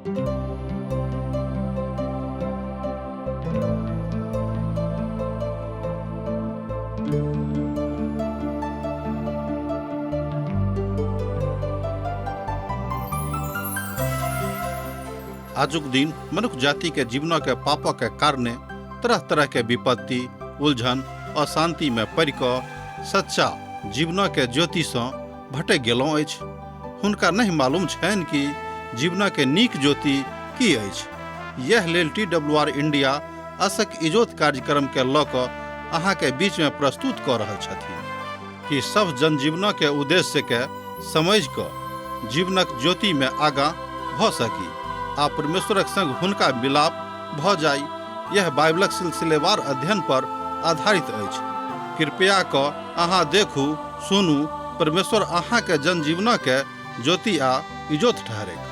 आजुक दिन मनुख जाति के जीवन के पापक के कारणे तरह तरह के विपत्ति, उलझन, अशांति में पड़ि कऽ सच्चा जीवन के ज्योति सँ भटकि गेलहुँ अछि। हुनका नहि मालूम छनि कि जीवन के नीक ज्योति की अछि। यैह लेल टी डब्ल्यू आर इंडिया असक इजोत कार्यक्रम के लऽ कऽ अहाँ के बीच में प्रस्तुत कऽ रहल छथिन कि सभ जनजीवन के उद्देश्य के समझि कऽ जीवनक ज्योति में आगाँ भऽ सकी आ परमेश्वरक संग हुनका मिलाप भऽ जाइ। यह बाइबलक सिलसिलेवार अध्ययन पर आधारित अछि। कृपया कऽ अहाँ देखू, सुनू, परमेश्वर अहाँके जनजीवनके ज्योति आ इजोत ठहरैक।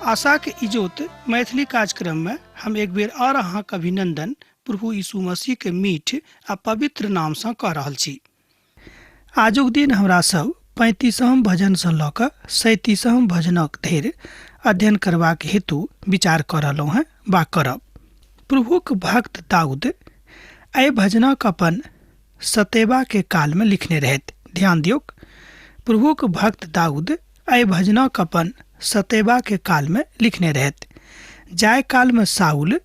आशाक इजोत मैथिली कार्यक्रम में हम एक बेर और अहाँक अभिनंदन प्रभु यीशु मसीह के मीठ आ पवित्र नाम सँ कऽ रहल छी। आजुक दिन हमरा सब 35हम भजन सँ लऽ कऽ 37हम भजनक धरि अध्ययन करबाक हेतु विचार कऽ रहलहुँ हेँ वा करब। प्रभुक भक्त दाऊद एहि भजनक अपन सतेबा के काल में लिखने रहथि। ध्यान दियौक, प्रभुक भक्त दाऊद एहि भजनक अपन सतेबा के काल में लिखने रहथि। जाय काल में साउल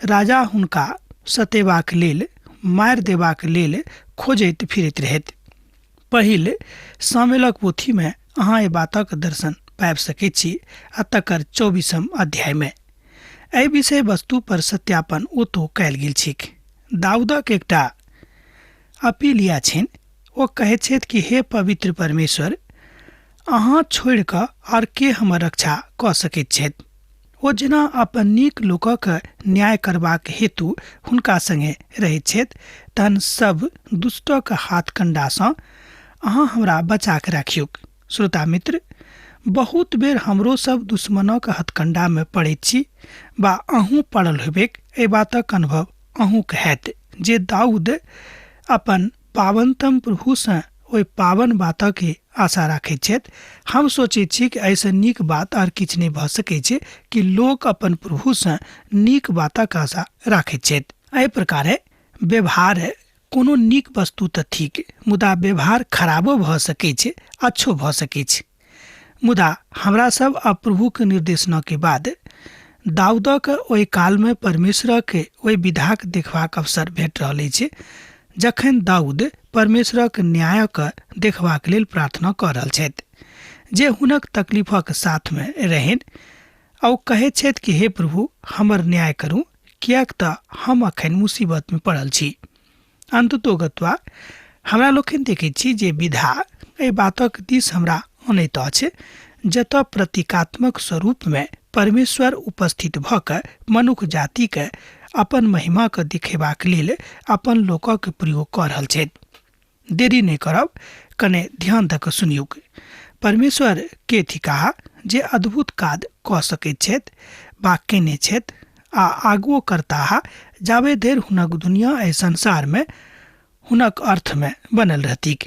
राजा हुनका सतेबाक लेल मारि देबाक लेल खोजैत फिरैत रहथि। पहिल सामुएलक पोथी में अहाँ एहि बातक दर्शन पाबि सकैत छी आ तकर 24 अध्याय में एहि विषय वस्तु पर सत्यापन ओतौ कयल गेल छैक। दाऊदक एकटा अपीलिया छनि, ओ कहैत छथि कि हे पवित्र परमेश्वर, अहाँ छोड़ि कऽ आर के हमर रक्षा कऽ सकैत छथि? ओ जेना अपन नीक लोकक न्याय करबाक हेतु हुनका संगे रहैत छथि, तहन सब दुष्टक हाथकंडासँ अहाँ हमरा बचा कऽ राखियौक। श्रोता मित्र, बहुत बेर हमरो सब दुश्मनक हथकंडामे पड़ैत छी वा अहूँ पड़ल होयबेक, एहि बातक अनुभव अहूँके हैत जे दाऊद अपन पावनतम प्रभुसँ ओहि पावन बातक आशा राखैत छथि। हम सोचैत छी कि एहिसँ नीक बात आर किछु नहि भऽ सकैत छै कि लोक अपन प्रभुसँ नीक बातक आशा राखैत छथि। एहि प्रकारे व्यवहार कोनो नीक वस्तु तऽ थिक, मुदा व्यवहार खराबो भऽ सकैत छै, अच्छो भऽ सकैत छै। मुदा हमरा सब आ प्रभुके निर्देशनके बाद दाऊदक ओहि कालमे परमेश्वरक ओहि विधाक देखबाक अवसर भेट रहल अछि, जखन दाऊद परमेश्वरक न्यायक देखबाक लेल प्रार्थना कऽ रहल छथि जे हुनक तकलीफक साथमे रहनि आ ओ कहैत छथि कि हे प्रभु, हमर न्याय करू, किएक तऽ हम अखन मुसीबतमे पड़ल छी। अन्ततोगत्वा हमरा लोकनि देखैत छी जे विधा एहि बातक दिस हमरा अनैत अछि जतऽ प्रतीकात्मक स्वरूपमे परमेश्वर उपस्थित भऽ कऽ मनुख जातिके अपन महिमाके देखेबाक लेल अपन लोकक प्रयोग कऽ रहल छथि। देरी नहि करब, कने ध्यान दऽ कऽ सुनियौक। परमेश्वर के थिकाह जे अद्भुत काज कऽ सकैत छथि वा केने छथि आ आगुओ करताह जाबे धरि हुनक दुनिया एहि संसारमे हुनक अर्थमे बनल रहतीक।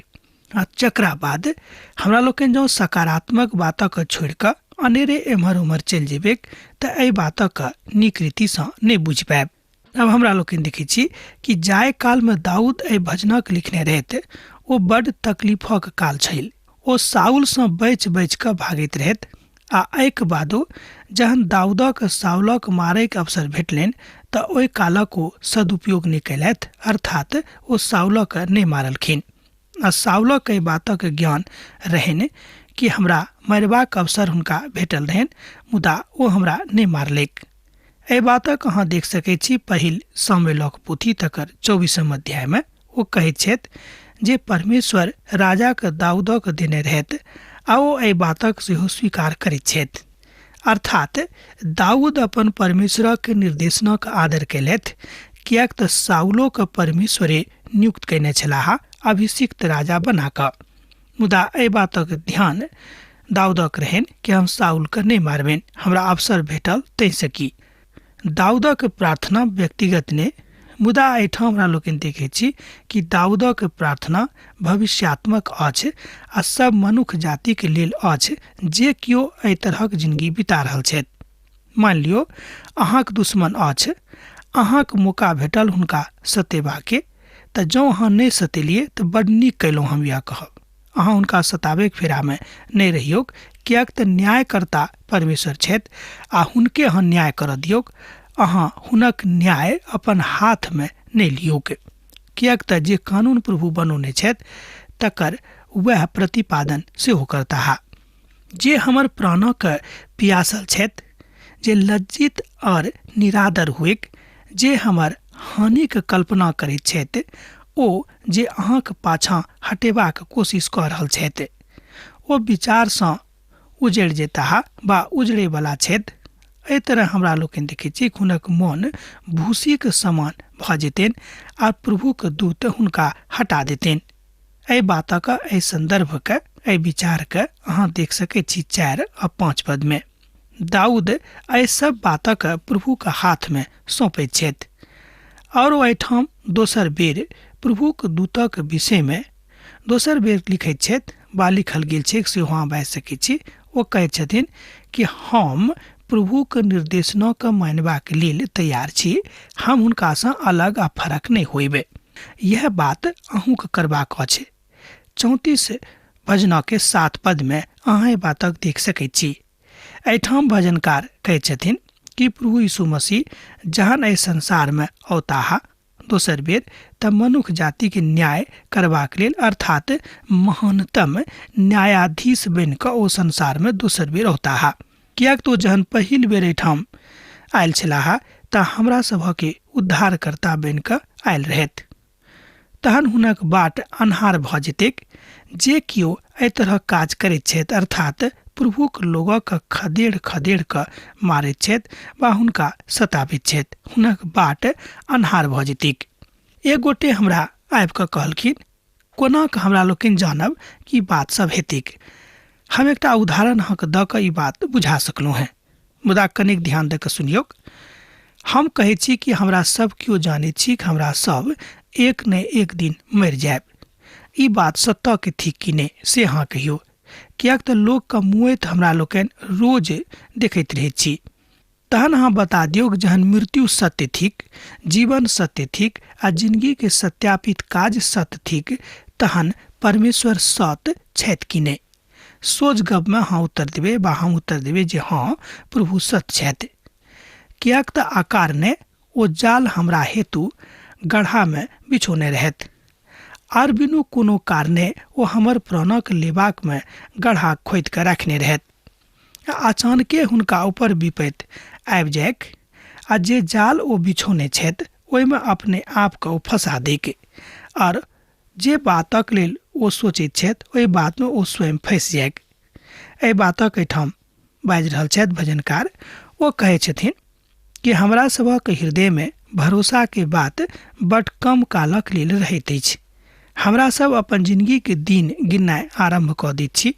आ जकरा बाद हमरा लोकनि जँ सकारात्मक बातक छोड़ि कऽ अनेरे एम्हर ओम्हर चलि जेबैक तऽ एहि बातक नीक रीतिसँ नहि बुझि पायब। अब हमरा लोकनि देखै छी कि जाय कालमे दाऊद एहि भजनक लिखने रहथि ओ बड्ड तकलीफक काल छल। ओ साउलसँ बचि बचि कऽ भागैत रहथि आ एहिके बादो जहन दाऊदक साउलक मारैके अवसर भेटलनि तऽ ओहि कालक ओ सदुपयोग नहि कयलथि, अर्थात ओ साउलक नहि मारलखिन। आ साउलक एहि बातक ज्ञान रहनि कि हमरा मारबाक अवसर हुनका भेटल रहनि, मुदा ओ हमरा नहि मारलक। एहि बातक अहाँ देख सकैत छी पहिल सामुएलक पोथी तकर 24 अध्यायमे ओ कहैत छथि जे परमेश्वर राजाक दाऊदक देने रहथि आ ओ एहि बातक सेहो स्वीकार करैत छथि। अर्थात दाऊद अपन परमेश्वरक निर्देशनक आदर कयलथि, किएक तऽ साउलोक परमेश्वरे नियुक्त कयने छलाह अभिषिक्त राजा बना कऽ। मुदा एहि बातक ध्यान दाऊदक रहनि कि हम साउलके नहि मारबनि, हमरा अवसर भेटल ताहिसँ की। दाऊदक प्रार्थना व्यक्तिगत नहि, मुदा एहिठाम हमरा लोकनि देखैत छी कि दाऊदक प्रार्थना भविष्यात्मक अछि आ सब मनुख जातिके लेल अछि जे केओ एहि तरहक जिंदगी बिता रहल छथि। मान लियौ अहाँक दुश्मन अछि, अहाँक मौका भेटल हुनका सतेबाके, तऽ जँ अहाँ नहि सतेलियै तऽ बड्ड नीक कयलहुँ। हम इएह कहब, अहाँ हुनका सताबैके फेरामे नहि रहियौक, किएक तऽ न्यायकर्ता परमेश्वर छथि आ हुनके अहाँ न्याय करऽ दियौक। अहाँ हुनक न्याय अपन हाथमे नहि लियौक, किएक तऽ जे कानून प्रभु बनौने छथि तकर वएह प्रतिपादन सेहो करताह। जे हमर प्राणक पियासल छथि, जे लज्जित और निरादर हुएक, जे हमर हानिके कल्पना करैत छथि, ओ जे अहाँके पाछाँ हटेबाक कोशिश कऽ रहल छथि, ओ विचारसँ उजड़ि जेताह वा उजड़ैवला छथि। एहि तरह हमरा लोकनि देखै छी हुनक मोन भूसीके समान भऽ जेतनि आ प्रभुके दूत हुनका हटा देतनि। एहि बातक, एहि सन्दर्भके, एहि विचारके अहाँ देख सकै छी 4 आ 5 पदमे। दाऊद एहि सब बातक प्रभुके हाथमे सौंपैत छथि और एहिठाम दोसर बेर प्रभुक दूतक विषयमे दोसर बेर लिखैत छथि वा लिखल गेल छै सेहो अहाँ बाजि सकै छी। ओ कहैत छथिन कि हम प्रभुक निर्देशनके मानबाक लेल तैयार छी, हम हुनकासँ अलग आ फरक नहि होइबै। यह बात अहूँके करबाक अछि। 34 भजनके 7 पदमे अहाँ एहि बातक देख सकैत छी। एहिठाम भजनकार कहैत छथिन कि प्रभु यीशु मसीह जहन एहि संसारमे औताह दोसर बेर तऽ मनुख जातिके न्याय करबाक लेल, अर्थात महानतम न्यायाधीश बनि कऽ ओ संसारमे दोसर बेर औताह। किएक तऽ ओ जहन पहिल बेर एहिठाम आयल छलाह तऽ हमरा सभके उद्धारकर्ता बनि कऽ आयल रहथि। तहन हुनक बाट अन्हार भऽ जेतैक। जे केओ एहि तरहक काज करैत छथि, अर्थात प्रभुक लोगक खदेड़ खदेड़ कऽ मारैत छथि वा हुनका सताबैत छथि, हुनक बाट अन्हार भऽ जेतैक। एक गोटे हमरा आबि कऽ कहलखिन, कोना कऽ हमरा लोकनि जानब कि बात सब हेतैक? हम एकटा उदाहरण अहाँके दऽ कऽ ई बात बुझा सकलहुँ हेँ, मुदा कनिक ध्यान दऽ कऽ सुनियौक। हम कहै छी कि हमरा सब केओ जानै छी कि हमरा सब एक ने एक दिन मरि जायब। ई बात सत्य के थिक कि नहि से अहाँ कहियौ, किएक तऽ लोकके मुएत हमरा लोकनि रोज देखैत रहैत छी। तहन अहाँ बता दियौ कि जहन मृत्यु सत्य थिक, जीवन सत्य थिक आ जिंदगीके सत्यापित काज सत्य थिक, तहन परमेश्वर सत्य छथि कि नहि? सोझ गपमे अहाँ उत्तर देबै वा हम उत्तर देबै जे हँ, प्रभु सत्य छथि। किएक तऽ आकार ने ओ जाल हमरा हेतु गढ़ामे बिछौने रहथि आर बिनु कोनो कारणे ओ हमर प्राणक लेबाकमे गढ़ा खोदि कऽ राखने रहथि। अचानके हुनका ऊपर विपत्ति आबि जाइक आ जे जाल ओ बिछौने छथि ओहिमे अपने आपके ओ फंसा दैक आर जे बातक लेल ओ सोचैत छथि ओहि बातमे ओ स्वयं फँसि जाइक। एहि बातक एहिठाम बाजि रहल छथि भजनकार। ओ कहै छथिन कि हमरा सभक हृदयमे भरोसाके बात बड कम कालक लेल रहैत अछि। हमरा सब अपन जिंदगीके दिन गिननाइ आरम्भ कऽ दैत छी।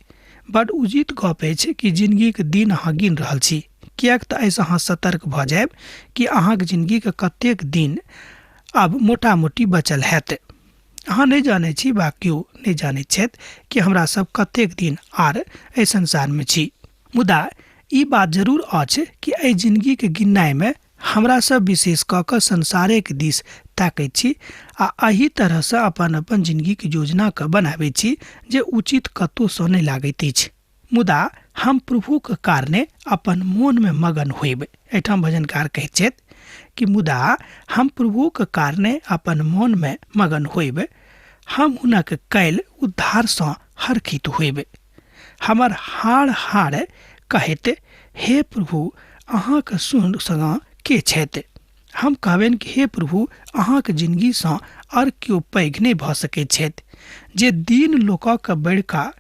बड उचित गप अछि कि जिंदगीके दिन अहाँ गिन रहल छी, किएक तऽ एहिसँ अहाँ सतर्क भऽ जायब कि अहाँके जिंदगीके कतेक दिन आब मोटा मोटी बचल हैत। अहाँ नहि जानै छी वा केओ नहि जानैत छथि कि हमरा सब कतेक दिन आर एहि संसारमे छी, मुदा ई बात जरूर अछि कि एहि जिंदगीके गिननाइमे हमरा सब विशेष कऽ कऽ संसारेके दिस ताकैत छी आ एहि तरहसँ अपन अपन जिंदगीके योजनाके बनाबैत छी जे उचित कतहुसँ नहि लागैत अछि। मुदा हम प्रभुके कारणे अपन मोनमे मगन होइब। एहिठाम भजनकार कहैत छथि कि मुदा हम प्रभुके कारणे अपन मोनमे मगन होइब, हम हुनक कैल उद्धारसँ हर्षित होइब। हमर हाड़ हाड़ कहैत, हे प्रभु अहाँके सुन सङ्ग के छथि? हम कहबनि कि हे प्रभु अहाँके जिंदगीसँ आर केओ पैघ नहि भऽ सकैत छथि, जे दीन लोकक बड़का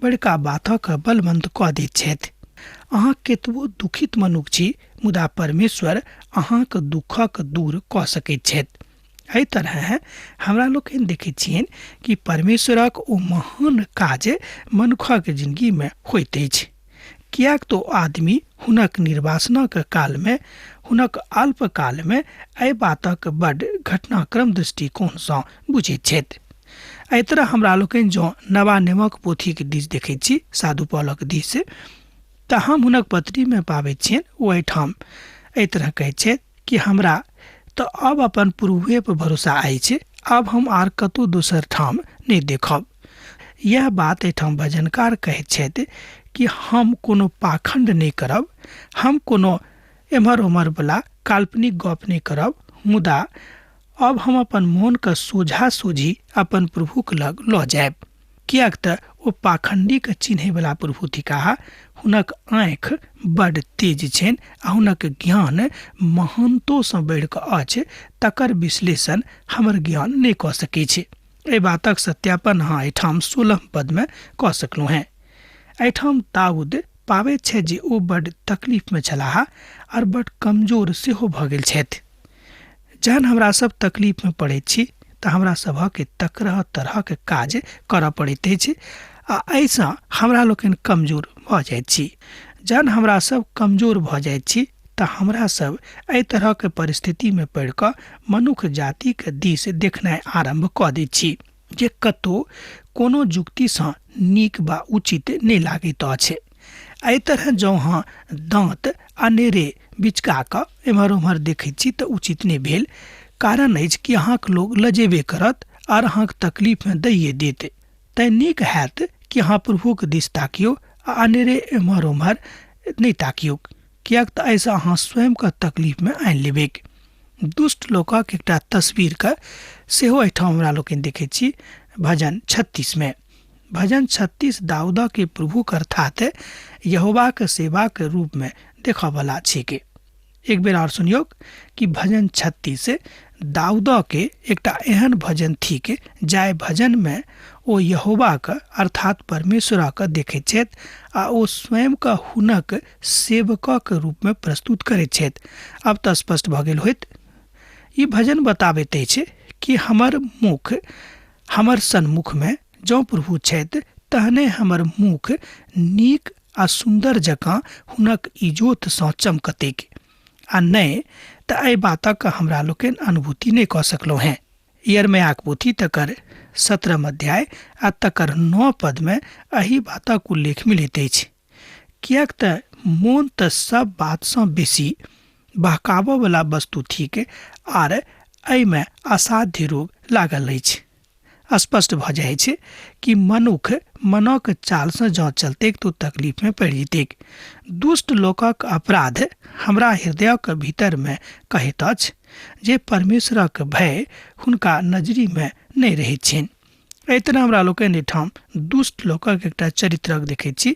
बड़का बातक बलवंत कऽ दैत छथि। अहाँ केतबो दुखित मनुख छी, मुदा परमेश्वर अहाँके दुखक दूर कऽ सकैत छथि। एहि तरह हमरा लोकनि देखैत छियनि कि परमेश्वरक ओ महान काज मनुखक जिंदगीमे होइत अछि, किएक तऽ ओ आदमी हुनक निर्वासनक कालमे, हुनक अल्पकालमे एहि बातक बड घटनाक्रम दृष्टिकोणसँ बुझैत छथि। एहि तरह हमरा लोकनि जँ नवा नेमक पोथीके दिस देखैत छी, साधु पौलक दिस, तऽ हम हुनक पत्नीमे पाबैत छियनि, ओ एहिठाम एहि तरह कहैत छथि कि हमरा तऽ अब अपन प्रभुए पर भरोसा अछि, आब हम आर कतहु दोसर ठाम नहि देखब। यह बात एहिठाम भजनकार कहैत छथि कि हम कोनो पाखंड नहि करब, हम कोनो एम्हर ओम्हर वाला काल्पनिक गप नहि करब, मुदा अब हम अपन मोनके सोझा सोझी अपन प्रभुके लग लऽ जायब, किएक तऽ ओ पाखंडीके चिन्हैवला प्रभु थिकाह। हुनक आँखि बड तेज छनि आ हुनक ज्ञान महानतोसँ बढ़ि कऽ अछि, तकर विश्लेषण हमर ज्ञान नहि कऽ सकै छै। एहि बातक सत्यापन अहाँ एहिठाम 16 पदमे कऽ सकलहुँ हेँ। एहिठाम दाऊद पाबैत छथि जे ओ बड तकलीफमे छलाह आओर बड कमजोर सेहो भऽ गेल छथि। जहन हमरा सब तकलीफमे पड़ैत छी तऽ हमरा सभके तरह तरहके काज करऽ पड़ैत अछि आ एहिसँ हमरा लोकनि कमजोर भऽ जाइत छी। जहन हमरा सब कमजोर भऽ जाइत छी तऽ हमरा सब एहि तरहके परिस्थितिमे पड़ि कऽ मनुख जातिके दिस देखनाइ आरम्भ कऽ दैत छी जे कतहु कोनो जुक्तिसँ नीक वा उचित नहि लागैत अछि। एहि तरह जँ अहाँ दाँत अनेरे बिचका कऽ एम्हर ओम्हर देखैत छी तऽ उचित नहि भेल, कारण अछि कि अहाँके लोग लजेबे करत आर अहाँके तकलीफमे दैए देत। तैँ नीक हैत कि अहाँ प्रभुके दिस ताकियौ आ अनेरे एम्हर ओम्हर नहि ताकियौ, किएक तऽ एहिसँ अहाँ स्वयंके तकलीफमे आनि लेबैक। दुष्ट लोकक एकटा तस्वीरके सेहो एहिठाम हमरा लोकनि देखैत छी भजन 36मे। भजन 36 दाऊदके प्रभुक अर्थात यहोवाके सेवाके रूपमे देखऽवला छिकै। एक बेर आओर सुनियौ कि भजन 36 दाऊदके एकटा एहन भजन थिक जाहि भजनमे ओ यहोवाके अर्थात परमेश्वरके देखैत छथि आ ओ स्वयंके हुनक सेवकक रूपमे प्रस्तुत करैत छथि। अब तऽ स्पष्ट भऽ गेल होइत। ई भजन बताबैत अछि कि हमर मुख हमर सन्मुखमे जँ प्रभु छथि तहने हमर मुख नीक आ सुन्दर जकाँ हुनक इजोतसँ चमकतैक, आ नहि तऽ एहि बातक हमरा लोकनि अनुभूति नहि कऽ सकलहुँ हेँ। यिर्मयाक पोथी तकर 17 अध्याय आ तकर 9 पदमे एहि बातक उल्लेख मिलैत अछि, किएक तऽ मोन तऽ सब बातसँ बेसी बहकाबऽवला वस्तु थिक आर एहिमे असाध्य रोग लागल अछि। स्पष्ट भऽ जाइ छै कि मनुख मनक चालसँ जँ चलतैक तऽ तकलीफमे पड़ि जेतैक। दुष्ट लोकक अपराध हमरा हृदयक भीतरमे कहैत अछि जे परमेश्वरक भय हुनका नजरिमे नहि रहैत छनि। एहि तरह हमरा लोकनि एहिठाम दुष्ट लोकक एकटा चरित्रक देखैत छी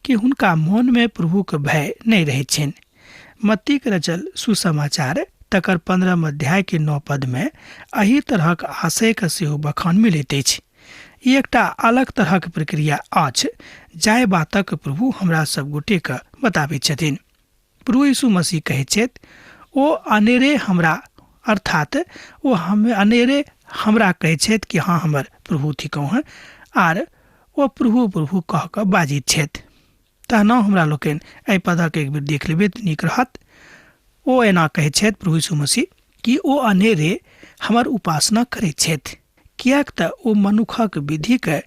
कि हुनका मोनमे प्रभुक भय नहि रहैत छनि। मत्तीक रचल सुसमाचार तकर 15 अध्याय के 9 पदमे एहि तरहक आशयके सेहो बखान मिलैत अछि। ई एकटा अलग तरहक प्रक्रिया अछि जाहि बातक प्रभु हमरा सब गोटेके बताबैत छथिन। प्रभु यीशु मसीह कहैत छथि, ओ अनेरे हमरा अर्थात ओ हम अनेरे हमरा कहैत छथि कि हाँ हमर प्रभु थिकहुँ हँ, आर ओ प्रभु प्रभु कह कऽ बाजैत छथि। तहन हमरा लोकनि एहि पदक एक बेर देख लेबै तऽ नीक रहत। ओ एना कहैत छथि प्रभु यीशु मसीह कि ओ अनेरे हमर उपासना करैत छथि, किएक तऽ ओ मनुखक विधिके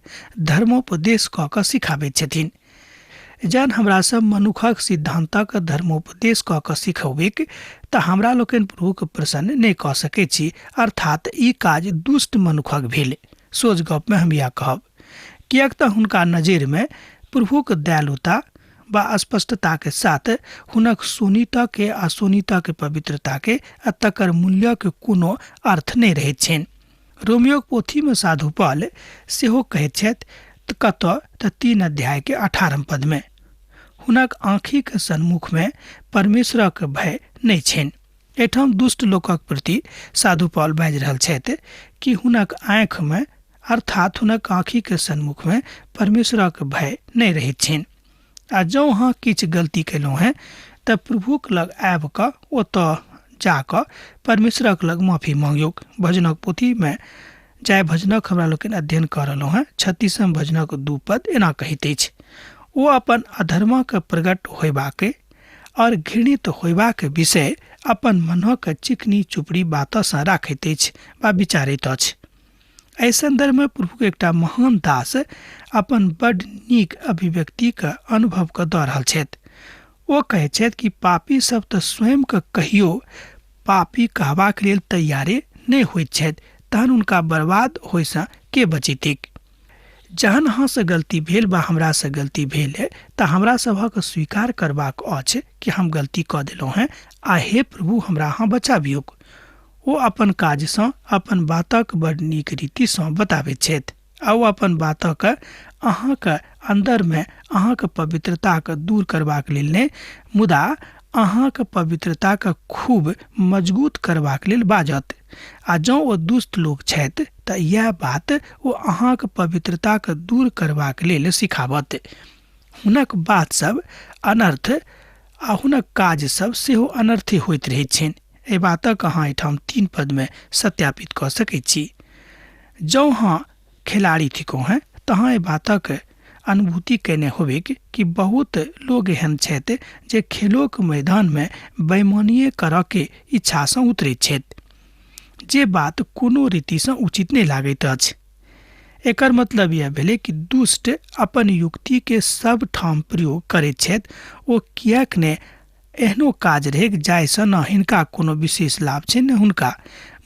धर्मोपदेश कऽ कऽ सिखाबैत छथिन। जहन हमरा सब मनुखक सिद्धान्तक धर्मोपदेश कऽ कऽ सिखौबैक तऽ हमरा लोकनि प्रभुके प्रसन्न नहि कऽ सकैत छी, अर्थात ई काज दुष्ट मनुखक भेल। सोझ गपमे हम इएह कहब, किएक तऽ हुनका नजरिमे प्रभुक दयालुता वा स्पष्टताके साथ हुनक सोनितके आ सोनितके पवित्रताके आ तकर मूल्यके कोनो अर्थ नहि रहैत छनि। रोमियोक पोथीमे साधु पॉल सेहो कहैत छथि कतऽ तऽ 3 अध्याय के 18 पदमे, हुनक आँखिके सन्मुखमे परमेश्वरक भय नहि छनि। एहिठाम दुष्ट लोकक प्रति साधु पॉल बाजि रहल छथि कि हुनक आँखिमे अर्थात हुनक आँखिके सन्मुखमे परमेश्वरक भय नहि रहैत छनि। आ जँ अहाँ किछु गलती कयलहुँ हेँ तऽ प्रभुक लग आबि कऽ ओतऽ जाकऽ परमेश्वरक लग माफी मांगियौ। भजनक पोथीमे जाहि भजनक हमरा लोकनि अध्ययन कऽ रहलहुँ हेँ 36 भजनक 2 पद एना कहैत अछि, ओ अपन अधर्मक प्रकट होयबाके और घृणित होयबाक विषय अपन मनक चिकनी चुपड़ी बातसँ राखैत अछि वा विचारैत अछि। एहि संदर्भमे प्रभुके एकटा महान दास अपन बड नीक अभिव्यक्तिके अनुभवके दऽ रहल छथि। ओ कहै छथि कि पापी सब तऽ स्वयंके कहियो पापी कहबाक लेल तैयारे नहि होइत छथि, तहन हुनका बर्बाद होइसँ के बचेतैक। जहन अहाँसँ गलती भेल बा हमरासँ गलती भेल है तऽ हमरा सभक स्वीकार करबाक अछि कि हम गलती कऽ देलहुँ हेँ आ हे प्रभु हमरा अहाँ बचाबियौक। ओ अपन काजसँ अपन बातक बड नीक रीतिसँ बताबैत छथि आ ओ अपन बातक अहाँके अन्दरमे अहाँके पवित्रताके दूर करबाक लेल नहि, मुदा अहाँके पवित्रताके खूब मजबूत करबाक लेल बाजत। आ जँ ओ दुष्ट लोक छथि तऽ इएह बात ओ अहाँके पवित्रताके दूर करबाक लेल सिखाबत। हुनक बात सब अनर्थ आ हुनक काज सब सेहो अनर्थे होइत रहैत छनि। एहि बातक अहाँ एहिठाम 3 पदमे सत्यापित कऽ सकैत छी। जँ अहाँ खिलाड़ी थिकहुँ हेँ तऽ अहाँ एहि बातक अनुभूति कयने होबेक कि बहुत लोग एहन छथि जे खेलोक मैदानमे बेईमानिये करऽके इच्छासँ उतरैत छथि, जे बात कोनो रीतिसँ उचित नहि लागैत अछि। एकर मतलब यह भेलै कि दुष्ट अपन युक्तिके सब ठाम प्रयोग करैत छथि। ओ किएक ने एहनो काज रहैक जाहिसँ न हिनका कोनो विशेष लाभ छै ने हुनका,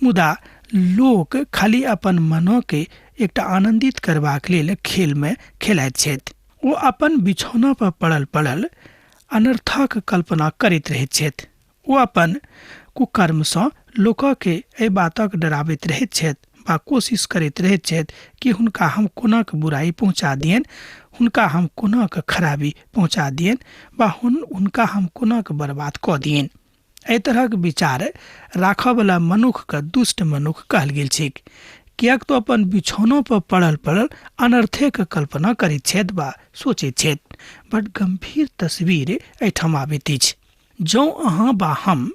मुदा लोक खाली अपन मनोके एकटा आनन्दित करबाक लेल खेलमे खेलाइत छथि। ओ अपन बिछौना पर पड़ल पड़ल अनर्थक कल्पना करैत रहैत छथि। ओ अपन कुकर्मसँ लोकके एहि बातक डराबैत रहैत छथि बा कोशिश करैत रहैत छथि कि हुनका हम कोनाक बुराइ पहुँचा दियनि, हुनका हम कोनाक खराबी पहुँचा दियनि बा हुनका हम कोनाक बर्बाद कऽ दियनि। एहि तरहक विचार राखऽवला मनुखके दुष्ट मनुख कहल गेल छैक, किएक तऽ अपन बिछौनो पर पड़ल पड़ल अनर्थेके कल्पना करैत छथि बा सोचैत छथि। बड गंभीर तस्वीर एहिठाम आबैत अछि। जँ अहाँ बा हम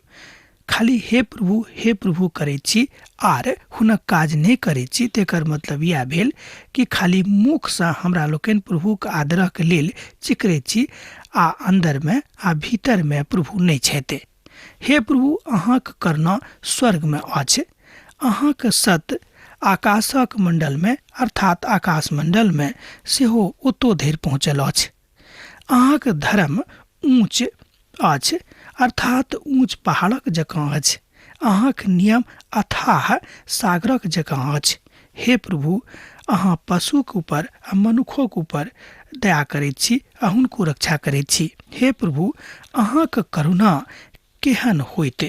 खाली हे प्रभु करैत छी आर हुनक काज नहि करैत छी, तेकर मतलब इएह भेल कि खाली मुखसँ हमरा लोकनि प्रभुक आदरक लेल चिकरैत छी आ अन्दरमे आ भीतरमे प्रभु नहि छथि। हे प्रभु, अहाँक करुणा स्वर्गमे अछि, अहाँक सत आकाशक मण्डलमे अर्थात आकाश मण्डलमे सेहो ओतो धरि पहुँचल अछि। अहाँक धर्म ऊँच अछि अर्थात ऊँच पहाड़क जकाँ अछि, अहाँक नियम अथाह सागरक जकाँ अछि। हे प्रभु, अहाँ पशुक ऊपर आ मनुखोक ऊपर दया करैत छी आ हुनको रक्षा करैत छी। हे प्रभु, अहाँक करुणा केहन होइत,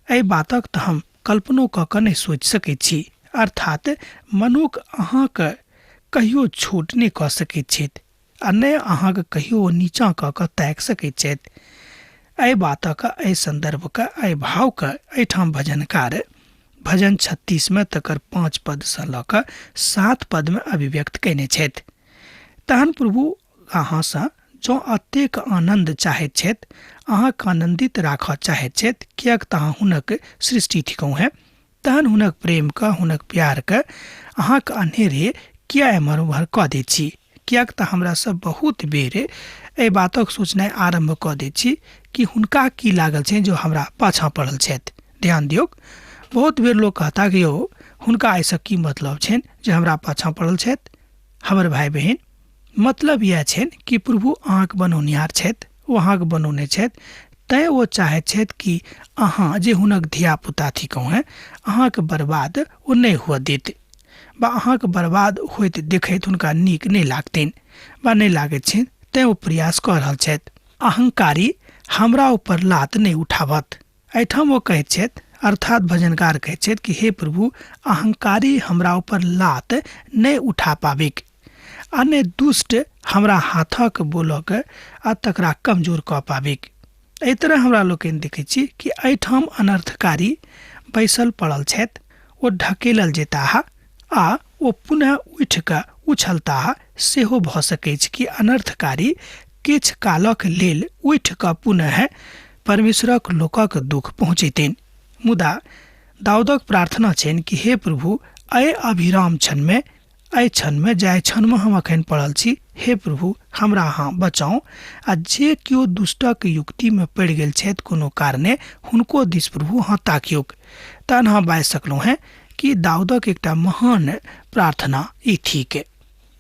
एहि बातक तऽ हम कल्पनो कऽ कऽ नहि सोचि सकैत छी। अर्थात मनुख अहाँक कहियो छोट नहि कऽ सकैत छथि आ नहि अहाँके कहियो ओ नीचाँ कऽ कऽ ताकि सकैत छथि। एहि बातक, एहि सन्दर्भके, एहि भावके एहिठाम भजनकार भजन 36 मे तकर 5 पदसँ लऽ कऽ 7 पदमे अभिव्यक्त कयने छथि। तहन प्रभु अहाँसँ जँ अतेक आनन्द चाहैत छथि, अहाँके आनन्दित राखऽ चाहैत छथि, किएक तऽ अहाँ हुनक सृष्टि थिकहुँ हेँ, तहन हुनक प्रेमके, हुनक प्यारके अहाँके अन्हेरे किया एम्हर ओम्हर कऽ दैत छी? किएक तऽ हमरा सब बहुत बेर एहि बातक सोचनाइ आरम्भ कऽ दैत छी कि हुनका की लागल छनि जो हमरा पाछाँ पड़ल छथि। ध्यान दियौक, बहुत बेर लोक कहता कि यौ हुनका एहिसँ की मतलब छनि जे हमरा पाछाँ पड़ल छथि। हमर भाय बहिन, मतलब इएह छनि कि प्रभु अहाँके बनौनिहार छथि, ओ अहाँके बनौने छथि, तैँ ओ चाहैत छथि कि अहाँ जे हुनक धियापुता थिकहुँ हेँ, अहाँके बर्बाद ओ नहि हुअ देत बा अहाँके बर्बाद होइत देखैत हुनका नीक नहि लागतनि बा नहि लागैत छनि, तैँ ओ प्रयास कऽ रहल छथि। अहंकारी हमरा ऊपर लात नहि उठाबत। एहिठाम ओ कहैत छथि, अर्थात भजनकार कहैत छथि कि हे प्रभु, अहंकारी हमरा ऊपर लात नहि उठा पाबिक आ नहि दुष्ट हमरा हाथक बोलक आ तकरा कमजोर कऽ पाबिक। एहि तरह हमरा लोकनि देखैत छी कि एहिठाम अनर्थकारी बैसल पड़ल छथि, ओ ढकेलल जेताह आ ओ पुनः उठि कऽ उछलताह। सेहो भऽ सकैछ कि अनर्थकारी किछु कालक लेल उठि कऽ पुनः परमेश्वरक लोकक दुख पहुँचेतनि। मुदा दाऊदक प्रार्थना छनि कि हे प्रभु, एहि अभिराम क्षणमे, एहि क्षणमे, जाहि क्षणमे हम अखन पड़ल छी, हे प्रभु हमरा अहाँ बचाउ। आ जे केओ दुष्टक युक्तिमे पड़ि गेल छथि कोनो कारणे, हुनको दिस प्रभु अहाँ ताकियौक। तहन अहाँ बाजि सकलहुँ हेँ कि दाऊदक एकटा महान प्रार्थना ई थिक।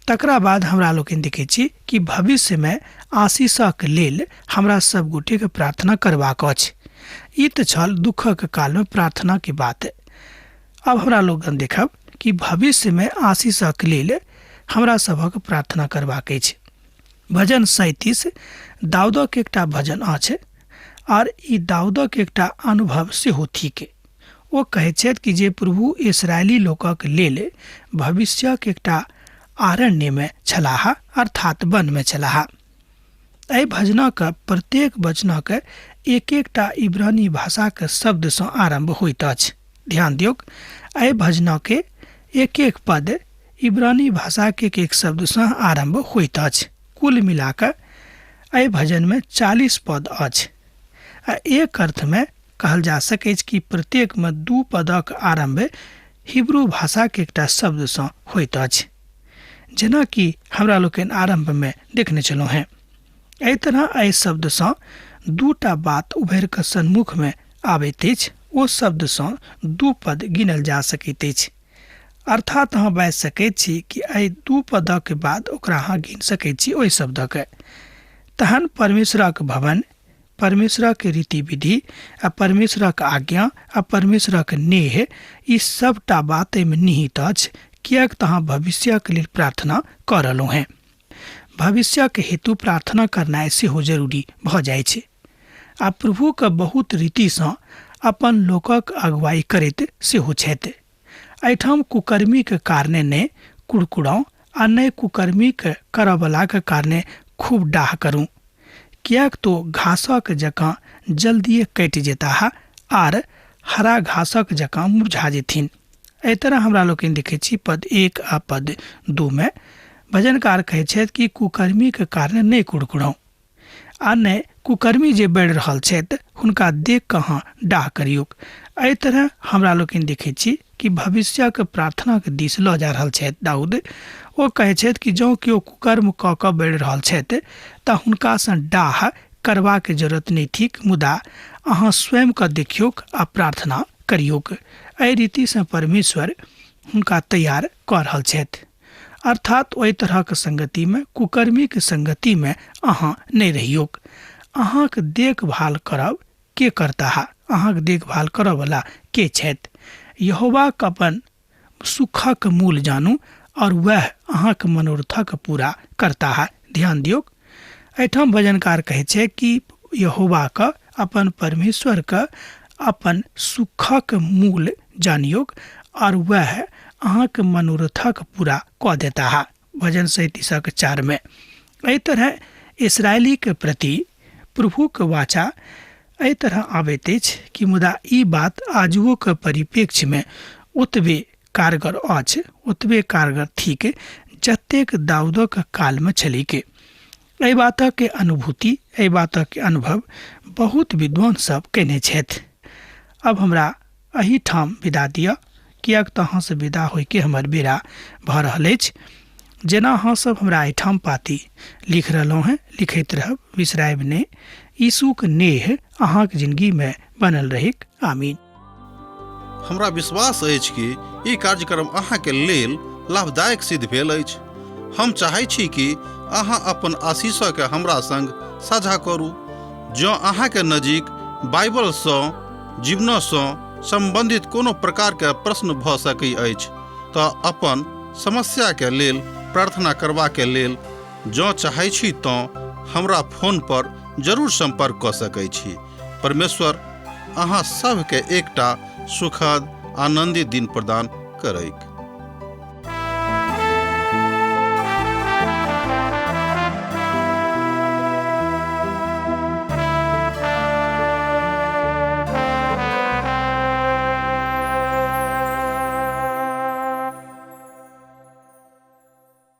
तकरा बाद हमरा लोकनि देखै छी कि भविष्यमे आशीषक लेल हमरा सब गोटेके प्रार्थना करबाक अछि। ई तऽ छल दुःखक कालमे प्रार्थनाके बात। आब हमरा लोकनि देखब कि भविष्यमे आशीषक लेल हमरा सभक प्रार्थना करबाक अछि। भजन 37 दाऊदक एकटा भजन अछि आर ई दाऊदक एकटा अनुभव सेहो थिक। ओ कहैत छथि कि जे प्रभु इसराइली लोकक लेल भविष्यक एकटा अरण्यमे छलाह, अर्थात वनमे छलाह। एहि भजनक प्रत्येक वचनक एक एकटा इब्रानी भाषाक शब्दसँ आरम्भ होइत अछि। ध्यान दियौक, एहि भजनके एक एक पद इब्रानी भाषाक एक एक शब्दसँ आरम्भ होइत अछि। कुल मिलाकऽ एहि भजनमे 40 पद अछि आ एक अर्थमे कहल जा सकैछ कि प्रत्येकमे 2 पदक आरम्भ हिब्रू भाषाक एकटा शब्दसँ होइत अछि, जेना कि हमरा लोकनि आरम्भमे देखने छलहुँ हेँ। एहि तरह एहि शब्दसँ 2टा बात उभरि कऽ सन्मुखमे आबैत अछि। ओ शब्दसँ 2 पद गिनल जा सकैत अछि, अर्थात अहाँ बाजि सकैत छी कि एहि 2 पदक बाद ओकरा अहाँ गिन सकैत छी ओहि शब्दक। तहन परमेश्वरक भवन, परमेश्वरक रीति विधि आ परमेश्वरक आज्ञा आ परमेश्वरक नेह, ई सबटा बात एहिमे निहित अछि, किएक तऽ अहाँ भविष्यक लेल प्रार्थना कऽ रहलहुँ हेँ। भविष्यक हेतु प्रार्थना करनाइ सेहो जरूरी भऽ जाइ छै। आ प्रभुके बहुत रीतिसँ अपन लोकक अगुवाई करैत सेहो छथि। एहिठाम कुकर्मीके कारणे नहि कुड़कुड़ाउ आ नहि कुकर्मीके करऽवलाके कारणे खूब डाह करू, किएक तो घासक जकाँ जल्दिए कटि जेताह आर हरा घासक जकाँ मुरझा जेथिन। एहि तरह हमरा लोकनि देखै छी पद 1 आ पद 2 मे भजनकार कहै छथि कि कुकर्मीके कारणे नहि कुड़कुड़ाउ आ नहि कुकर्मी जे बढ़ि रहल छथि हुनका देख कऽ अहाँ डाह करियौक। एहि तरह हमरा लोकनि देखै छी कि भविष्यक प्रार्थनाक दिस लऽ जा रहल छथि दाऊद। ओ कहै छथि कि जँ केओ कुकर्म कऽ कऽ बढ़ि रहल छथि तऽ हुनकासँ डाह करबाक जरूरत नहि थिक, मुदा अहाँ स्वयं कऽ देखियौक आ प्रार्थना करियौक। एहि रीतिसँ परमेश्वर हुनका तैयार कऽ रहल छथि। अर्थात ओहि तरहक संगतिमे, कुकर्मीक संगतिमे अहाँ नहि रहियौक। अहाँक देखभाल करब के करताह? अहाँक देखभाल करऽवला के छथि? यहोवाक अपन सुखक मूल जानू और वएह अहाँक मनोरथक पूरा करताह। ध्यान दियौक, एहिठाम भजनकार कहै छै कि यहोवाक अपन परमेश्वरक अपन सुखक मूल जानियौक और वएह अहाँक मनोरथक पूरा कऽ देताह। भजन 37:4 में एहि तरह इसराइलीके प्रति प्रभुक वाचा एहि तरह आबैत अछि कि मुदा ई बात आजुओके परिप्रेक्ष्यमे ओतबे कारगर अछि, ओतबे कारगर थिक जतेक दाऊदक कालमे छलैक। एहि बातक अनुभूति, एहि बातक अनुभव बहुत विद्वान सब कयने छथि। अब हमरा एहि ठाम विदा दिअ, किएक तऽ अहाँसँ विदा होइके हमर बेरा भऽ रहल अछि। जेना अहाँ सब हमरा एहिठाम पाती लिख रहलहुँ हेँ, लिखैत रहब, बिसरायब नहि। यीशुक नेह अहाँक जिंदगीमे बनल रहैक। आमीन। हमरा विश्वास अछि कि ई कार्यक्रम अहाँके लेल लाभदायक सिद्ध भेल अछि। हम चाहै छी कि अहाँ अपन आशीषके हमरा संग साझा करू। जँ अहाँके नजीक बाइबलसँ जीवनसँ सम्बन्धित कोनो प्रकारके प्रश्न भऽ सकै अछि तऽ अपन समस्याके लेल प्रार्थना करबाके लेल जँ चाहै छी तँ हमरा फोन पर जरूर सम्पर्क कऽ सकै छी। परमेश्वर अहाँ सभके एकटा सुखद आनन्दित दिन प्रदान करैक।